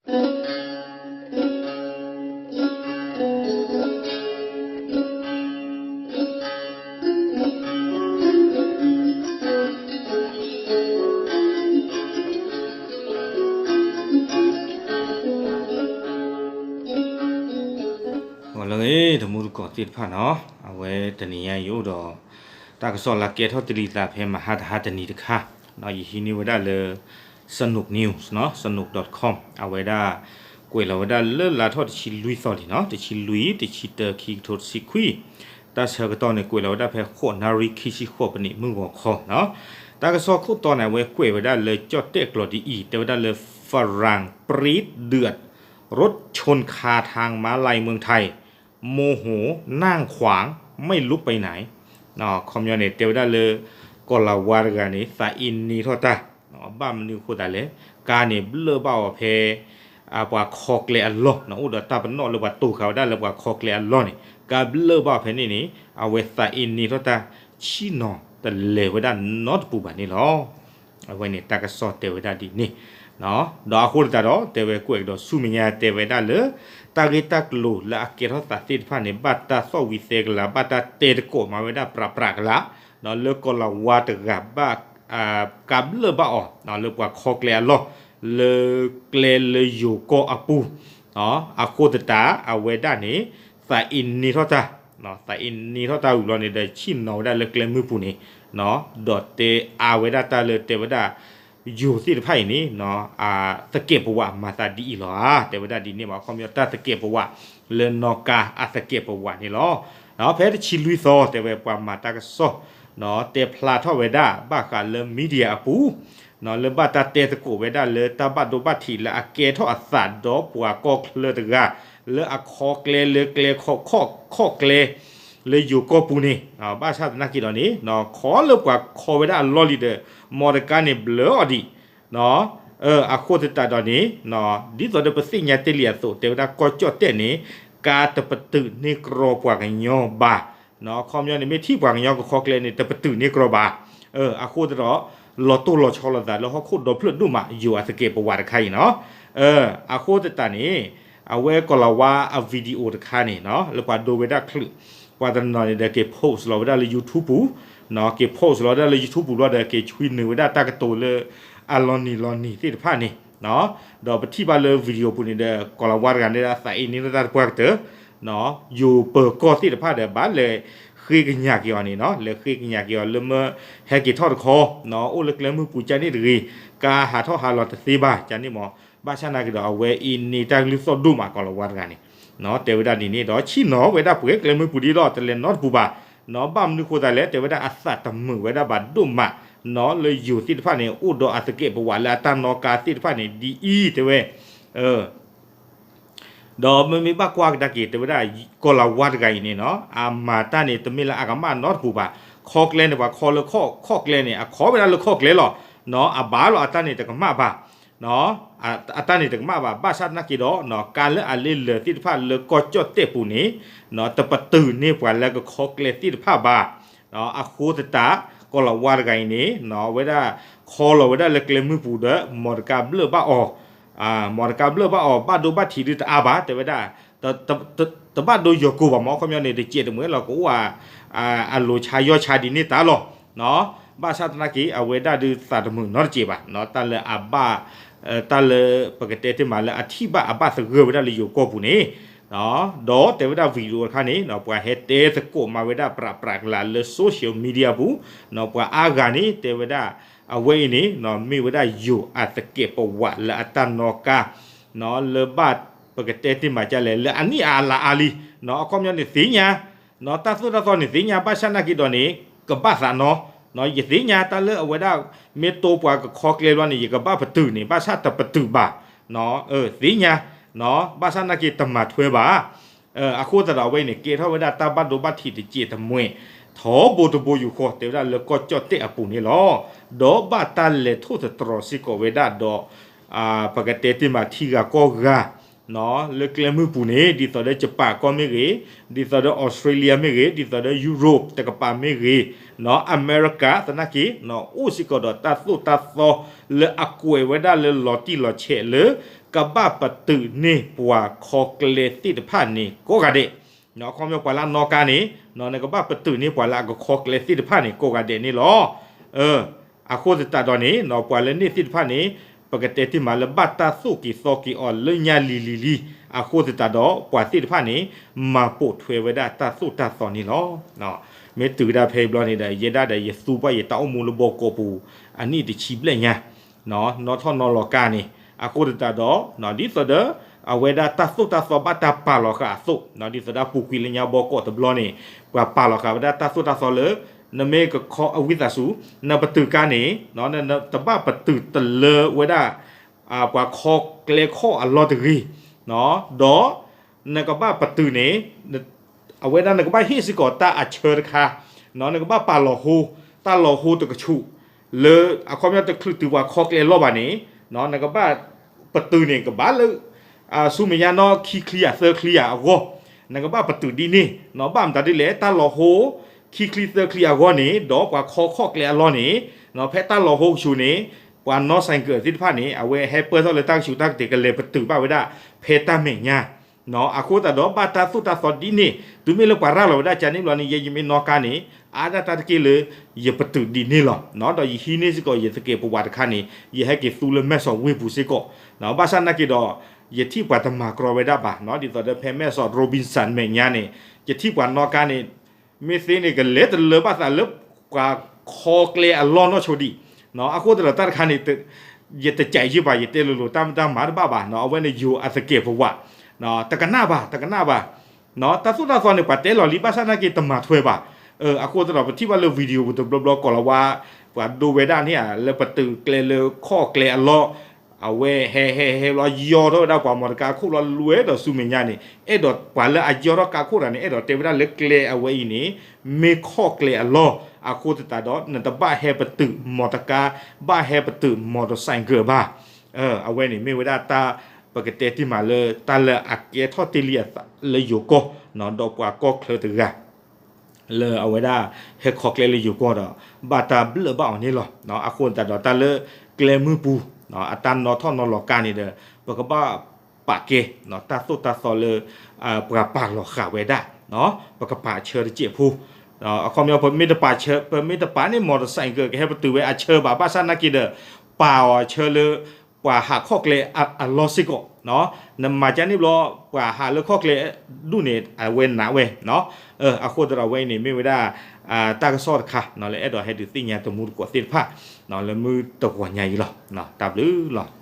ဂီၤလၢအဂ့ၤ တမူတကိးသ့ၣ်တဖၣ်နီၤ, အဝဲတနံၤညါအံၤအိၣ်ဒီး တၢ်ကစီၣ်လၢကဲထီၣ်တရံးသးဖဲမဟါတဟါတနံၤတခါ, ယဟံးန့ၢ်ဝဲဒၣ်လၢ Sanook News နီၤ, sanook dot com အဝဲဒၣ် ကွဲးလီၤဝဲဒၣ်လၢလါထီၣ်တဆံလွံၢ်သီလံနီၤ, တဆံလွံၢ် တဆံတၢ ခံကထိတဆံခွံ, တၢ်ဆၢကတီၢ်န့ၣ် ကွဲးလီၤဝဲဒၣ်ဖဲဃိးနၣ်ရံၣ်ခံဆံဃိးပနံးမုၢ်ဂီၤခီနီၤ. တၢ်ကစီၣ်ခိၣ်တီန့ၣ် အဝဲကွဲးဝဲဒၣ်လၢကၠီၣ်တဲၣ်ကျိာ်ဒ်အံၤ, တဲဝဲဒၣ်လၢ ฝรั่งปรี๊ดเดือด รถชนคาทางม้าลายเมืองไทย โมโหนั่งขวางไม่ลุกไปไหน အခီပညီန့ၣ် တဲဝဲဒၣ်လၢ ကီၢ်လၤဝါတဂၤန့ၣ် သးအ့န့ထီၣ်တၢ်, ဘၣ်မနုၤအဃိသတးလဲၣ်, ကါန့ၣ်ဘျၢၣ်ဘၣ်အီၤဖဲ ပှၤခီကျဲအလီၢ်, အိၣ်ဒီးတၢ်ပနီၣ်လၢပှၤတိာ်ဃာ်ဝဲဒၣ်လၢပှၤခီကျဲအလီၢ်န့ၣ် ကါဘျၢၣ်ဘၣ်အီၤဖဲန့ၣ်န့ၣ် အဝဲသးအ့န့ထီၣ်တၢ် ဆ့ၣ်နီၤတလဲၤဝဲဒၣ်နီတပူၤဘၣ်န့ၣ်လီၤ. အဝဲန့ၣ်တၢ်ကစီၣ်တဲဝဲဒၣ်ဒ်န့ၣ်, ဒီးအဃိသတးဒီး တဲဝဲကွဲးကဒီးဆူမဲာ်ညါ တဲဝဲဒၣ်လၢ တၢ်ဂ့ၢ်တၢ်ကျိၤလၢအကဲထီၣ်သးသ့ၣ်တဖၣ်န့ၣ် ဘၣ်တၢ်သီၣ်ဝံၤသဲကလး ဘၣ်တၢ်တဲသကိးမၤဝဲဒၣ်ပြးပြးကလး, လၢကီၢ်လၤဝါတဂၤဘၣ် ကါဘျၢၣ်ဘၣ်အီၤ လၢပှၤခီကျဲအလီၢ် လၢကျဲလၢယိၤကီၢ်အပူၤ, အဃိသတး အဝဲဒၣ်န့ၣ် သးအ့န့ထီၣ်တၢ်, သးအ့န့ထီၣ်တၢ်ဝံၤဘျီန့ၣ်ဒီး ဆ့ၣ်နီၤဝဲဒၣ်လၢကျဲမုၢ်ပူၤန့ၣ်, ဒီးတဲအါဝဲဒၣ်တၢ်လၢတဲဝဲဒၣ် ယိၤသ့ၣ်တဖၣ်အံၤန့ၣ် သကဲးပဝးမၤသးဒ်အံၤလီၤဧါ, တဲဝဲဒၣ်ဒ်န့ၣ်ဘၣ် အခီပညီတၢ်သကဲးပဝးလၢနီၢ်ကါအသကဲးပဝးန့ၣ်လီၤ. ဖဲတဆံလွံၢ်သီ တဲဝဲပှၤမၤတၢ်ကစီၣ် တဲဖျါထီၣ်ဝဲဒၣ် ဘၣ်ဃးလၢ media အပူၤ လၢဘၣ်တၢ်တဲသကိးဝဲဒၣ်လၢတၢ်ဘၣ်ဒိဘၣ်ထံးလၢအကဲထီၣ်အသးဒီးပှၤကီၢ်ချၢတဂၤ လၢအခီကျဲလၢကျဲခီခီၣ်ခီၣ်ကျဲ လၢယိၤကီၢ်ပူၤန့ၣ်, ဘၣ်ဆၣ်သနာ်က့ဒီးန့ၣ် ခီလၢပှၤခီဝဲဒၣ်အလီၢ်လံဒီး မီတကါန့ၣ်ဘျၢအီၤဒံး အဃိသတးဒီးန့ၣ် ဒ်သိးဒီးပသ့ၣ်ညါတ့ၢ်လံအသိး တဲဝဲဒၣ်ကီၢ်ကၠီၣ်တဲၣ်န့ၣ် ကါတပတုာ်န့ၢ်ကြီပှၤကညီဘၣ်, အခီပညီန့ၣ် မ့ၢ်ထံၣ်ပှၤကညီကခီကျဲန့ၣ် တပတုာ်န့ၢ်ကြီဘၣ်, အဃိသတးဒီး လီၤတိၢ်လီၤဆီလိာ်သးလၢဟီၣ်ခိၣ်ဒီဖျၢၣ်ဒိၣ်မး ယိၤအသကဲးပဝးတခါအံၤနီၤ, အဃိသတးန့ၣ် အဝဲကီၢ်လၤဝါအ video တခါန့ၣ် လၢပှၤဒိဝဲဒၣ်ချုး ပှၤတနီၤန့ၣ်ဒီးက့ၤ post လီၤဝဲဒၣ်လၢ YouTube ပူၤ, က့ၤ post လီၤဝဲဒၣ်လၢ YouTube ပူၤဘျီဒီး က့ၤဆွံနုာ်ဝဲဒၣ်တၢ်ကတိၤလၢ အလီၤနံၤလီၤနံၤသ့ၣ်တဖၣ်န့ၣ်, ဒီးပထံၣ်ဘၣ်လၢ video ပူၤန့ၣ်ဒီး ကီၢ်လၤဝါတဂၤန့ၣ်ဒီး အသးအ့န့ထီၣ်တၢ်တပှၢ်ကတၢၢ်, ယိၤပၢၤကီၢ်သ့ၣ်တဖၣ်ဒီး ဘၣ်လဲၤဃ့ကညးက့ၤအီၤန့ၣ်, လဲၤဃ့ကညးက့ၤအီၤလၢမၢဟဲက့ၤထီၣ်တခီ, အိၣ်လၢကျဲမုၢ်ပူၤကန့ၣ်တဂ့ၤ, ကါဟးထီၣ်ဟးလီၤတသ့ဘၣ် ကန့ၣ်မး, ဘၣ်ဆၣ်သနာ်က့ဒီး အဝဲအ့န့တၢ်ကလုၢ်သီၣ်ဒိၣ်မး ကီၢ်လၤဝါတဂၤန့ၣ်, တဲဝဲဒၣ်ဒ်န့ၣ်ဒီး ဆ့ၣ်နီၤဝဲဒၣ်ပှဲၤကျဲမုၢ်ပူၤဒ်လီၤ တလဲၤနီတပူၤဘၣ်, ဘၣ်မနုၤဃိသတးလဲၣ် တဲဝဲဒၣ်အသးတမုာ်ဝဲဒၣ်ဘၣ်ဒိၣ်မး, လၢယိၤသ့ၣ်တဖၣ်န့ၣ် အိၣ်ဒီးအသကဲးပဝးလၢအတၢ်နီၣ်ကါသ့ၣ်တဖၣ်န့ၣ် ဒ်အံၤ တဲဝဲ ဒီးမ့မ့ၢ်ဘၣ်ကွၢ်ကဒါက့ၤ တဲဝဲဒၣ် ကီၢ်လၤဝါတဂၤအံၤန့ၣ်နီၤ အမၤတၢ်န့ၣ် တမ့ၢ်လၢအကမၣ်နီတပူၤဘၣ်. ခီကျဲန့ၣ် ပှၤခီလၢခီၣ်ကျဲန့ၣ် အခီဝဲဒၣ်လၢခီၣ်ကျဲလီၤ. အဘၣ်လီၤ အတၢ်န့ၣ်တကမၣ်ဘၣ်. အတၢ်န့ၣ်တကမၣ်ဘၣ် ဘၣ်ဆၣ်သနာ်က့ဒီး ကါလၢအလ့လၢာ်သ့ၣ်တဖၣ်လၢကီၢ်ကၠီၣ်တဲၣ်ပူၤန့ၣ် တပတုာ်န့ၢ်ပှၤလၢကခီကျဲသ့ၣ်တဖၣ်ဘၣ်. အဃိသတး ကီၢ်လၤဝါတဂၤအံၤန့ၣ် အဝဲဒၣ်ခီလီၤဝဲဒၣ်လၢကျဲမုၢ်ပူၤဒီး မီတကါဘျၢၣ်ဘၣ်အီၤ မီတကါဘျၢၣ်ဘၣ်အီၤ ဘၣ်ဒိဘၣ်ထံးဒုးတအါဘၣ် တဲဝဲဒၣ် တဘၣ်ဒိယီၤကိၢ်ဘၣ်မး အခီပညီန့ၣ် တစဲးတမှဲၤလီၤ ကအိၣ် အလိၤဆါယီၢ်ဆါဒ်န့ၣ်တၢ်လီၤ. ဘၣ်ဆၣ်သနာ်က့ အဝဲဒၣ်ဒုးသးတမုာ်နီတစဲးဘၣ် တၢ်လၢအဘၣ် တၢ်လၢပကတဲတ့ၢ်မးလၢအထံၣ်ဘၣ်အဘၣ်သဂၢၢ်ဝဲဒၣ်လၢယိၤကီၢ်ပူၤန့ၣ် ဒီးတဲဝဲဒၣ် video တခါန့ၣ် ပှၤဟဲတဲသကိးမၤဝဲဒၣ်ပြးပြးကလးလၢ social media ပူၤ ပှၤအါဂၤန့ၣ် တဲဝဲဒၣ် အဝဲအံၤန့ၣ် မ့ၢ်ဝဲဒၣ်ယိၤအသကဲးပဝးလၢအတၢ်နီၣ်ကါ လၢဘၣ်ပကတဲတ့ၢ်မးကလဲၣ် လၢအနံၣ်အါလါအါလံ အခီပညီန့ၣ်သ့ၣ်ညါ တၢ်သိၣ်တၢ်သီန့ၣ်သ့ၣ်ညါ ဘၣ်ဆၣ်သနာ်က့ဒီးန့ၣ် ကဘၣ်သးနီၣ် ယသ့ၣ်ညါတၢ်လၢအဝဲဒၣ် မ့ၢ်တိပှၤကခီကျဲဘျီန့ၣ် ယကဘၣ်ပတုာ်န့ၣ် ဘၣ်ဆၣ်တပတုာ်ဘၣ် သ့ၣ်ညါ ဘၣ်ဆၣ်သနာ်က့တမၤထွဲဘၣ်. အဃိသတးဒီးအဝဲအံၤန့ၣ် ကဲထီၣ်ဝဲဒၣ်တၢ်ဘၣ်ဒိဘၣ်ထံးတစဲးတမှဲၤ ထီဘိတဘိယူၢ်ဃီ တဲဝဲဒၣ်လၢကီၢ်ကၠီၣ်တဲၣ်အပူၤန့ၣ်လီၤ. ဒီးဘၣ်တၢ်လဲၤထိၣ်သတြီၤစ့ၢ်ကီးဝဲဒၣ်ဒီး ပကတဲတ့ၢ်မးထံဂၤကီၢ်ဂၤ လၢကျဲမုၢ်ပူၤန့ၣ် ဒ်သိးဒီး Japan ကီၢ်မ့ၢ်ဂ့ၤ, ဒ်သိးဒီး Australia မ့ၢ်ဂ့ၤ, ဒ်သိးဒီး Europe တကပၤမ့ၢ်ဂ့ၤ, အမဲရကၤသနာ်က့ အိၣ်စ့ၢ်ကီးဒီးတၢ်သိၣ်တၢ်သီလၢအကွဲးဝဲဒၣ်လၢလီၤတံၢ်လီၤဆဲးလၢ ကဘၣ်ပတုာ်န့ၢ်ပှၤခီကျဲသ့ၣ်တဖၣ်န့ၣ်ကိးဂၤဒဲး, အခီပညီပှၤလၢအနီၣ်ကါန့ၣ် နကဘၣ်ပတုာ်န့ၢ်ပှၤလၢအကခီကျဲသ့ၣ်တဖၣ်န့ၣ်ကိးဂၤဒဲးန့ၣ်လီၤ. အဃိသတးဒီးန့ၣ် ပှၤလၢန့ၢ်သ့ၣ်တဖၣ်န့ၣ် ပကတဲတ့ၢ်မးလၢဘၣ်တၢ်သိၣ်က့ၤသီက့ၤအီၤလၢညါလံၤလံၤလံၤ, အဃိသတးဒီးပှၤသ့ၣ်တဖၣ်န့ၣ် မၤပိာ်ထွဲဝဲဒၣ်တၢ်သိၣ်တၢ်သီန့ၣ်လီၤ. မ့ၢ်တုၤဝဲဒၣ်ဖဲအံၤဘျီန့ၣ်ဒီး ယဲဒၣ်ဒီးယသူပှၢ်ယတၢ်အိၣ်မူလၢဘီကီးပူၤ အနံၣ်တဆံဘျဲၣ်ညါ နီၣ်ထီၣ်နီၣ်လီၤကါန့ၣ်, အဃိသတးဒီး ဒ်သိးဒီး အဝဲဒၣ်တၢ်သိၣ်တၢ်သီဘၣ်တၢ်ပာ်လီၤဃာ်အသိး ဒ်သိးဒီးပူၤကွံာ်လၢညါဘီကီးတဘျီန့ၣ် ပှၤပာ်လီၤဃာ်ဝဲဒၣ်တၢ်သိၣ်တၢ်သီလၢ နမ့ၢ်ကခီအဝံသးစူၤ နပတုာ်ကါန့ၣ် နတဘၣ်ပတုာ်တလၢဝဲဒၣ် ပှၤခီကျဲခီၣ်အလီၢ်တဂ့ၤ, ဒီး နကဘၣ်ပတုာ်န့ၣ် အဝဲဒၣ်နကဘၣ်ဟ့ၣ်စ့ၢ်ကီးတၢ်အဆၢတခါ, နကဘၣ်ပာ်လီၤဟိ တၢ်လီၤဟိတကဆူး လၢအခီပညီတချုးတုၤပှၤခီကျဲလီၢ်ဘၣ်န့ၣ် နကဘၣ်ပတုာ်န့ၣ် ကဘၣ်လၢ ဆူမဲာ်ညါနီၣ်ခံချံအသၢချံအဂီၢ်, နကဘၣ်ပတုာ်ဒ်န့ၣ်, ဘၣ်မတၤဒ်လဲၣ် တၢ်လီၤဟိ ခံချံသၢချံအဂီၢ်န့ၣ် ဒီးပှၤခီခီၣ်ကျဲအလီၢ်န့ၣ် ဖဲတၢ်လီၤဟိကဆူးန့ၣ် ပှၤနီၣ်ဆိုင်ကယ်သ့ၣ်တဖၣ်န့ၣ် အဝဲဟဲပၢၢ်ထီၣ်လၢတၢ်ကဆူးတၢ်ကတ့ၢ် ကလဲၤပတုာ်ဘၣ်ဝဲဒၣ် ဖဲတၢ်မဲာ်ညါ အဃိသတးဒီးဘၣ်တၢ်သိၣ်တၢ်သီဒ်န့ၣ် တုၤမ့ၢ်လၢပှၤရၤလီၤဝဲဒၣ်ကန့ၣ်ဘျီန့ၣ် ယဲယမ့ၢ်နီၣ်ကါန့ၣ် အါဒၣ်တၢ်တက့ၢ်လၢ ယပတုာ်ဒ်န့ၣ်လီၤ. ဒီးယဟံးန့ၢ်စ့ၢ်ကီးယသကဲးပဝးတခါန့ၣ် ယဟဲက့ၤသူလၢမဲၢ်ဆီးဝ့ၢ်ပူၤစ့ၢ်ကီး, ဘၣ်ဆၣ်နာ်က့ဒီး ယထံၣ်ပှၤတမၤကြီဝဲဒၣ်ဘၣ် ဒ်သိးဒီးဖဲမဲၢ်ဆီး Robinson မဲာ်ညါန့ၣ် ယထံၣ်ပှၤနီၣ်ကါန့ၣ် မ့ၢ်သ့န့ၣ် ကလဲၤတလၢဘၣ်သးလၢပှၤခီကျဲအလီၢ်နီၢ်ဆိဒံး, အဃိသတးဒီးတၢ်တခါန့ၣ် ယတကးယံာ်ဘၣ် ယတဲလိၤလိၤ တၢ်မတၤမၤတဘၣ်ဘၣ် အဝဲန့ၣ်ယိၤအသကဲးပဝး, တကနၣ်ဘၣ် တကနၣ်ဘၣ်, တၢ်သိၣ်တၢ်သီန့ၣ် ပှၤတဲလီၤလံ ဘၣ်ဆၣ်နာ်က့တမၤထွဲဘၣ်, အဃိသတးဒီးပထံၣ်ဘၣ်လၢ video ပူၤတဘျီဘျီကိးလီၤဝါ ပှၤဒိဝဲဒၣ်န့ၣ်ဧါ လၢပတုာ်ကျဲလၢခီၣ်ကျဲအလီၢ် အဝဲဟဲဟဲဟဲဘျီ ယီထီၣ်ဝဲဒၣ်ပှၤမီတကါခိၣ်လီၤ လဲၤဒီးဆူမဲာ်ညါန့ၣ် အဲၣ်ဒိးပှၤလၢအယီထီၣ်ကါခိၣ်တဂၤန့ၣ် အဲၣ်ဒိးတဲဝဲဒၣ်လၢကျဲအဝဲအံၤန့ၣ် မ့ၢ်ခီၣ်ကျဲအလီၢ်, အဃိသတးဒီး နတဘၣ်ဟဲပတုာ်မီတကါ, ဘၣ်ဟဲပတုာ် motorcycle ဘၣ်. အဝဲန့ၣ်မ့ၢ်ဝဲဒၣ်တၢ် ပကတဲတ့ၢ်မးလၢတၢ်လၢအကဲထီၣ်တ့ၢ်လံအသးလၢယိၤကီၢ် ဒီးပှၤကီၢ်ချၢတဂၤ လၢအဝဲဒၣ်ဟဲခီကျဲလၢယိၤကီၢ်ဒီး ဘၣ်တၢ်ဘျၢၣ်ဘၣ်အီၤန့ၣ်လီၤ. အဃိသတးဒီးတၢ်လၢကျဲမုၢ်ပူၤ အတၢ်နီၣ်ထီၣ်နီၣ်လီၤကါန့ၣ်ဒီး ပကဘၣ်ပာ်ကဲ တၢ်သိၣ်တၢ်သီလၢ ပှၤပာ်လီၤဃာ်ဝဲဒၣ် ပကပာ်အဆၢတစဲးဖိ အခီပညီ ပမ့ၢ်တပာ်ဆၢ ပမ့ၢ်တပာ်န့ၣ် motorcycle ကဟဲပတုာ်ဝဲအဆၢဘၣ် ဘၣ်ဆၣ်နာ်က့ဒီး ပာ်အီၤအဆၢလၢ ပှၤဟးခီၣ်ကျဲအလီၢ်စ့ၢ်ကီး နမၤကန့ၣ်ဘျီ ပှၤဟးလၢခီၣ်ကျဲဒူၣ်န့ၣ် အဝဲနာ်ဝဲ အဃိသတးဒီးအဝဲအံၤန့ၣ် မ့ၢ်ဝဲဒၣ်တၢ်ကစီၣ်တခါ လၢအဲၣ်ဒိးဟဲဒုးသ့ၣ်ညါတမူတကိးသ့ၣ်တဖၣ် လၢမုၢ်တဂီၤညါအံၤလီၤ. တၢ်ဘျုးလီၤ.